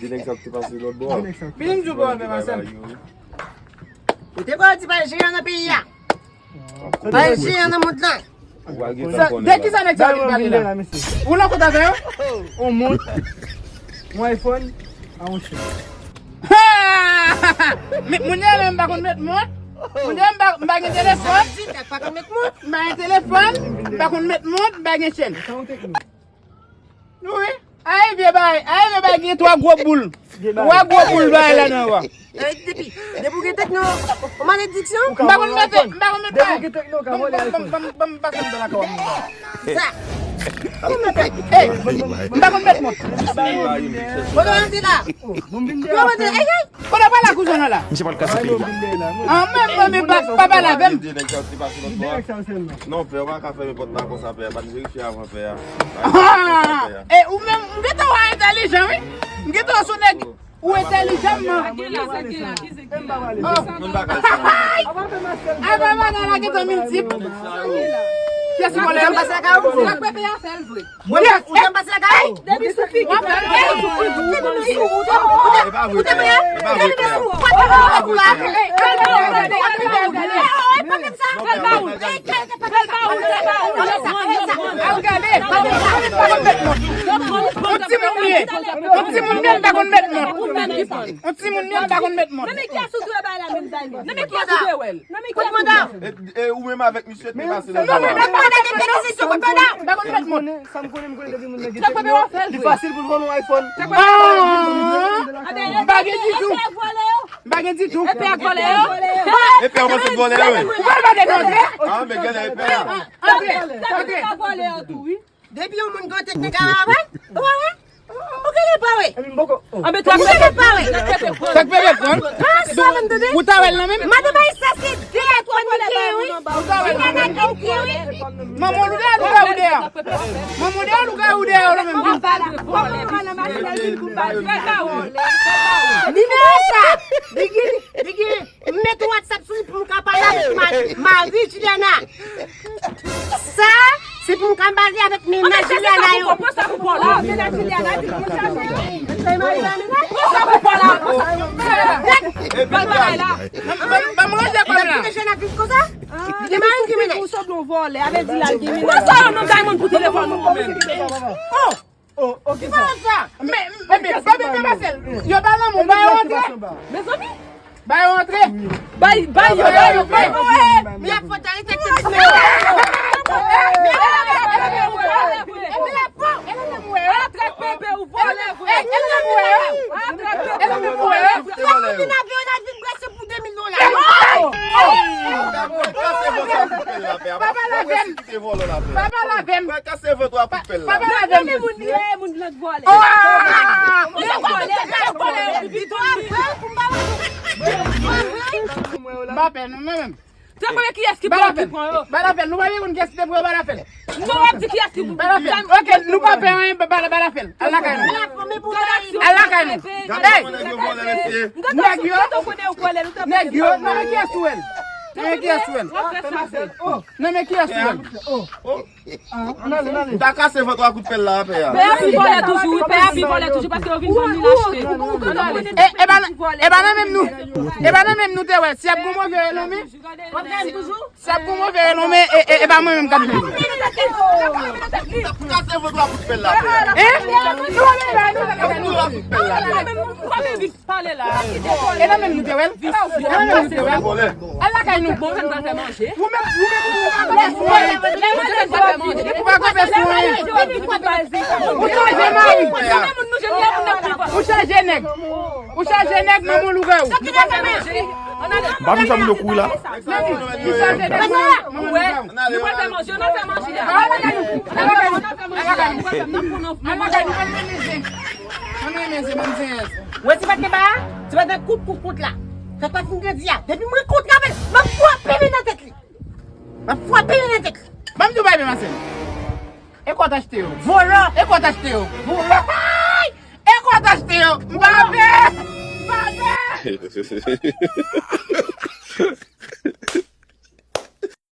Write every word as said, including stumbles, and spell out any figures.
Di nèg sa ki te pase lòt bò. Vin m di w bò, men, Marcel. Ou te kwè w di pa jeyan nan peyi a? Pa jeyan nan mond lan. Ou al gen tan konnen. De ki sa nèg sa vin pale la? Ou nan kont avè yo? On mont, on iPhone, a on chen. Ha! Moun yo menm pa konn met mont. Moun yo menm pa gen telefòn. M pa gen telefòn, m pa konn met mont, m pa gen chèn. Wi. Ay, vye bagay, ay, vye bagay, gen twa gwo boul. Twa gwo boul bagay la nan wa. Depi, depi w gen tekno, yon malediksyon. M pa konn mete, m pa konn mete bagay. Depi w gen tekno, w ka vòlè iPhone. Ban m pase m nan lakay w. Sa. Ey, m pa konn met mont. Bon, nou antre la. Bon, nou antre, ey, ey. Kote w pral la, kouzen w la? Misye pral kase peyi a. Ah, men, men, men, pa, pa pale avè m. Non, pè, ou pa ka fèmen pòt la konsa, pè. Pa t verifye avan, pè. E ou menm, m gentan wè entèlijan, wi. M gentan wè sou nèg ou entèlijan, man. Sa gen la, sa gen la, ki se ki la? Menm bagay sa. Ay, bagay la gentan miltip. Kiyès ki vòlè? Ou janm pase lakay ou? Ou janm pase lakay ou? Depi sou figi. Ou te mwen. Ou te mwen. Al gade. On timoun li ye. On timoun li ye, m pa konn met mont. On timoun li ye, m pa konn met mont. Nan men kiyès ou dwe bay la menm, Zaymi? Nan men kiyès ou dwe wè l? Nan men kiyès ou dwe wè l? E, e, ou menm avèk misye te pase nan zòn nan. Li fasil pou l vòlè yon iPhone. M pa gen ditou. M pa gen ditou. Epi ak vòlè yo. Epi a panse vòlè yo. Ou pa gen antre. Ah, men gade epi a. Antre, antre. Depi yon moun gen teknik a avè l, ou pa wè? Ou genlè pa wè? Anben, trè byen. Sa k pede pran? Ou ta wè l nan men m? Madan Bayis, sa se de a twa ki gen, wi. Ou ta wè l nan men m? Manman w, ou dèyè, ou dèyè. Manman w dèyè, ou dèyè, ou dèyè, ou nan men m. Nimewo sa, li gen, li gen M mete WhatsApp sou li pou m ka pale avèk ma-, mari Juliana. Sa, se pou m ka pale avèk mennaj Juliana yo. Pran sa pou kò w la. Mennaj Juliana di pou chaje. Pran sa pou kò w la. Ban bagay la. Ban m ranje kò m la. Gen mari ki gen mennaj. Ou sanble yon vòlè, avè di l al gen mennaj. Pran sa yo nan kay moun pou telefòn ou. Oh! Oh, ok, sa. Men, men, men, men, men, Marcel, yo ba lanmou, ba yo antre. Mezanmi. Ba yo antre. Bay, bay yo, bay yo, bay yo. Men y ap fòt arete tèt mwen. Trè pepe, ou vòlè vre. Trè pepe. Ou vin avyon la, vin brase pou de mil dola. Kase vòt la pou pèl la, pè. Papa Lavèm. Kite vòlè la, pè. Papa Lavèm. Kase vòt la pou pèl la. Papa Lavèm. Moun vòlè. Ou se vòlè, ou vòlè, ou vòlè. M pa pè nou menm. Trè premye kiyès ki pran, ki pran yo? Ba l afè l. Nou pa vle konn kiyès ki te pran yo, ba l afè l. Non, w ap di kiyès ki pran. Ba l afè l. Ok, nou pa pè anyen, ba, ba, ba l afè l. Al lakay nou. Al lakay nou. Hey! Nèg yo, nèg yo, nan men kiyès ou wè l? Nan men kiyès ou wè l? Nan men kiyès ou wè l? Ou ta kase vant ou a kout pèl la, pè a. Pè a pi vòlè toujou, wi, pè a pi vòlè toujou, paske yo vin vann li, l achte. Ann ale. E, e pa nan, e pa nan menm nou, e pa nan menm nou te wè, si y ap gon move renome, si y ap gon move renome, e, e, e pa mwen menm k ap jwenn. Ou ta kase vant ou a kout pèl la, pè a. Hein? Pale la. E nan menm nou te wè l? E nan menm nou te wè l? Al lakay nou. Bon, nou pral fè manje. Ou menm, ou menm, ou pa fè sou mwen. Lè manje, nou pral fè manje. Ou pa fè sou mwen. Ou chanje mari. Ou chanje nèg. Ou chanje nèg, manman lougawou. Nou pral fè manje. M pa konn sa moun yo kouri la. Ou chanje nèg, manman lougawou. Nou pral fè manje, nou fè manje. Al lakay nou. Al lakay nou. Al lakay nou. Al lakay nou. Mwen renmen se, mwen renmen se. Wè ti pat gen ba a, ti pat gen kout, kout, kout la. Sa pa fin grandi a. Depi mwen kontre avè l, m ap frape li nan tèt li. M ap frape li nan tèt li. Ban m di w bagay, Marcel. E kwa w t achte yo? Vòlò. E kwa w t achte yo? Vòlò. E kwa w t achte yo? M pa pè. M pa pè.